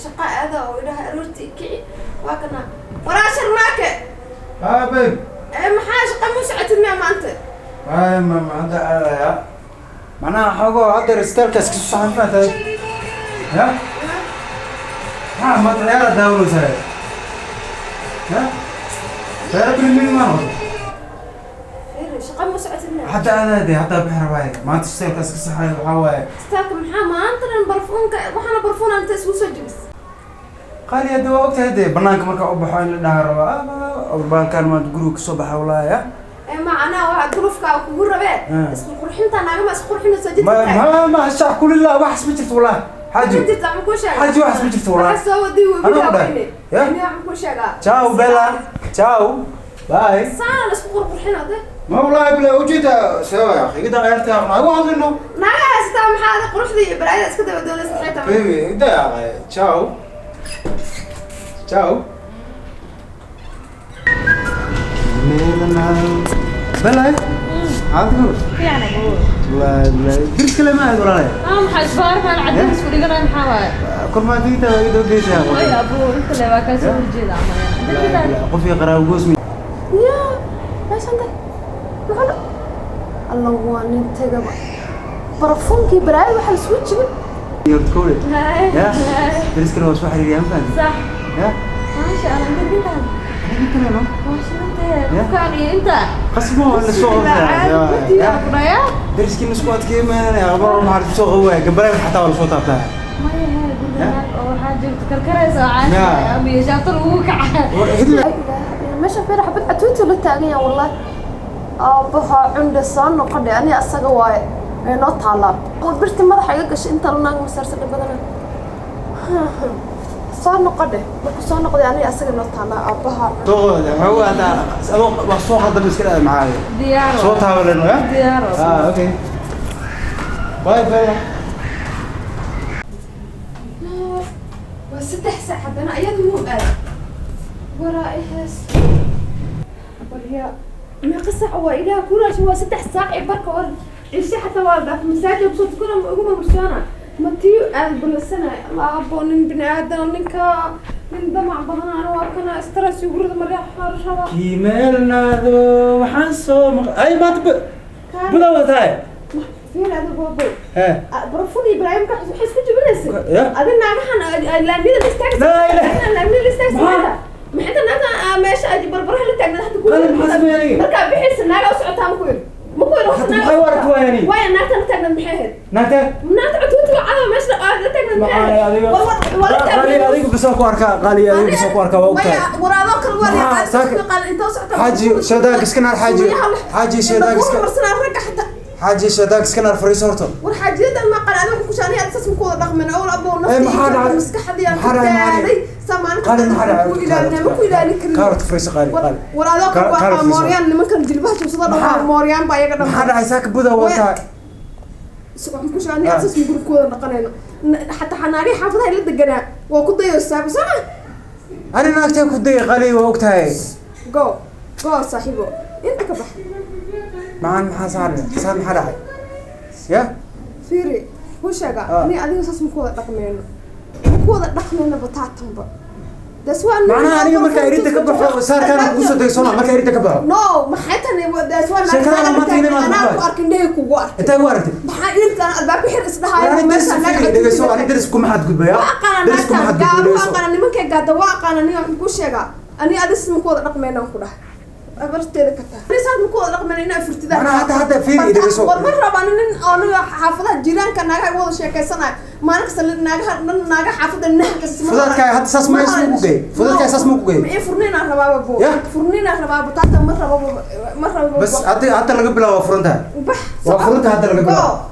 Shaqa aada oo idhaha aroortii kici, waa kana waraa Sharmaake. Ah, babe. Ee, maxaa shaqa mu socotid miya maanta? Ay, ma hadda aadaya. Macnaha xoogo hadda stylekaas ka soo fahantahay. Ya? Ha, ma ciyaara daawanaysaa? Ya? Ciyaara Premier ma noqdo? Fiiri, shaqa mu socotid miya? Hadda aadaya, hadda bixi rabaaye. Maanta stylekaas ka saxayo waxaa waaye. Styleka maxaa maanta dhan barfuunka waxaana barfuun inta isku soo jebis? Qaali, hadda waa ogtahay dee, banaanka marka u baxo in la dhaha rabaa. Ah, baalkaan maanta guriga kasoo baxa walahi, ya? Ee, macnaha waxaa gulufkaa kugu rabee. Isku qurxinta naagama isku qurxinayso jidka. Ma ma shax kulillah, waxas ma jirto walahi. Xaaji. Ma jirto, waxaan kuu sheegaa. Xaaji, waxas ma jirto walahi. Waxa soo waday Anuu webiga dhahay. weyne. Ya? Ani waxaan kuu sheegaa. Ciao Bella. Ciao. Bye. Saana la isku qurqurxino de. Ma wallahi bila ujeeda sewa ya akhi. Ida ciyaarta ma ugu hadlino. Naaga haysataa, maxaa ada quruxda iyo balaayada iska daba doonaysa xitaa? Baby, ida ya akhi. Ciao. Ciao. Bella. Caadi. Fiican abuur. Wallahi billahi. Diris kale ma aad walaalahay. Ah, maxaa isbaar maan cadaan isku dhiganay, maxaa waaye? Kor ma diinta waa iga geysaa. Way abuur, inta le waa kaa soo horjeeda amaya. Qof iyo qaraabo goos. Ya meeshan de muxuu alla waa nin tagaba barafuunkii balaayada waxaa la isugu jibin. Yortkore. Ya. Diris kale waa soo xiriiriyaan, fahanti? Sax. Ya. Maasha Allah, inta dintaan. Inta no. Waa shilantay. Qofkaan iyo inta. Qasmo la soo Ya. Kudhaya. Dariskiina isku adkeeymaan aqbar, maxaa soo qawaa gabadha xataa waa la soo taabtaa. Maya, hee, guriga naag oo waxaa joogta karkaraysa oo caadi ama iyo shaabta lagu kaca. Laa ilaaha illa, meesha fiir, xabad catuuti la taagan yahay wallahi. Aabbaha cundhe soo noqodhe, ani asaga waaye ee noo taallaa oo birti madaxa iga gashay inta la naag masaarsadha badana soo noqodhe. Markuu soo noqday, ani asaga noo taallaa aabbaha. Soo qawaa wuxuu hada adoo wax soo qaldan iska dhaay maxaa. Diyaar. Soo taabaleen ya. Diyaar. Ah, okay. Bye bye. Waa 3 saac haddana iyadu muu aad waraa ihees waryaa. Meeqa saac waa? Ilaah kuraasha, waa 3 saac ee barka war cishe xataa waa la dhaaf masaajid kusoo tukana ma ugu marmarsoona ma tiyo aad balasanaay. Laabo nin bini aadan, ninka nin damac badan waa kana stress gurida mareexa raba. Kiimeelnaado waxaan soo maq ay maanta buda wadataa. Fiir adiga bobo. Hee. Barafun iyo Ibraahim ka waxay isku jibinaysay. Ya. Adi naagahan laamiyada la istaagaysa. Laa ilaaha. Laamiyada la istaagaysa. Maxaa? Maxay inta naagta meesha ay barbaraha la taagnayd hadda ku Qalin maxaa sameeyay? Markaa bixaysa naaga u socotaa ma ku yiri, ma ku yiri? Hadda maxay u aragti waayani? Waaya naagta la taagnayd maxay ahayd? Naagta. Naagta codkuutiga cada meesha aad la taagnayd maxay Maxaa ahayd? adiga? War la Qaali taagnayd. Adiga bisoo ku arkaa, qaali adiga bisoo ku arkaa, waa ogtahay. Maya, waraadoo kale waa Maxaa, yaqaan saaka- inta u socotaa. Xaaji, shaydaanka iska naar, xaaji. Xaaji, shaydaanka iska- marsanaa ragga xataa. Xaaji, shaydaanka iska naar, fariiso horta. War xaajiyadan ma qan adiga ku shaanay aad saas ku wada dhaqmin awl abo. Ee, maxaa dhacay? Maskaxdii aan Maxaa dhacay, maxaa daalay samaan. Qaali, maxaa dhacay? Ku ilaalina ma ku ilaalin karin. Kaarot fariiso, qaali, qaali. War adoo kale waa Kaarot fariiso. Mooryaan nimankan jilbaha jabsada dhan waa mooryaan baa iyaga dhan. Maxaa dhacay? Saaka buda wadataa. Waxaan ku shaanay aad saas group ku wada dhaqanayno xataa xanaari xaafadaha ila deganaa waa ku dayaysaa sama. Ani naagtay ku dayay, qaali, waa ogtahay. Go go saaxiibo, inta ka bax. Maxaan maxaa saar saar, maxaa dhacay ya? Fiiri, ku sheega. Ah. Ani adiga saas ma ku wada dhaqmayno, ma ku wada dhaqmayno bataatanba. That's why. Macnaha aniga markaa irinta ka baxo saarkaan kugu soo degay sooma markaa irinta ka baxo? No, maxay tani? That's why. Sheekadana maanta inay maanta anaa maxay? Ku arkin dheh kugu arkay. Intee ku aragtay? Maxaa irintan albaabka xir isdhahayo? Ani daris fiiri, dhegeyso, ani daris kuma xadgudbaya. Waa aqaana. Daris kuma Naagtan xadgudbaya, gaaba waa dhegeyso. aqaana nimankay gaada, waa aqaana. Aniga waxaan kuu sheegaa, ani adis ma ku wada dhaqmaynaan ku dhahay abarteeda ka tahay. Ani saad ma ku wada dhaqmayna inaa furtidaan. Macnaha hadda fiiri, dhegeyso. War ma rabaan nin oo aniga xaafadaha jiiraanka naagaha igu wada sheekaysanayo maalin kasta, naagaha dhan naagaha xaafadda nah kasta ma Fudaadkaaga hadda saas ma isma ku geey? Fudaadkaaga saas ma ku geey? Ma ii furniinaan rabaaba bo. Yah? Furniinaan rabaaba taata, ma rababa, ma rababa. Bas hadda laga bilaabo waa furan tahay. Bax. Waa furanta hadda laga bilaabo. Go.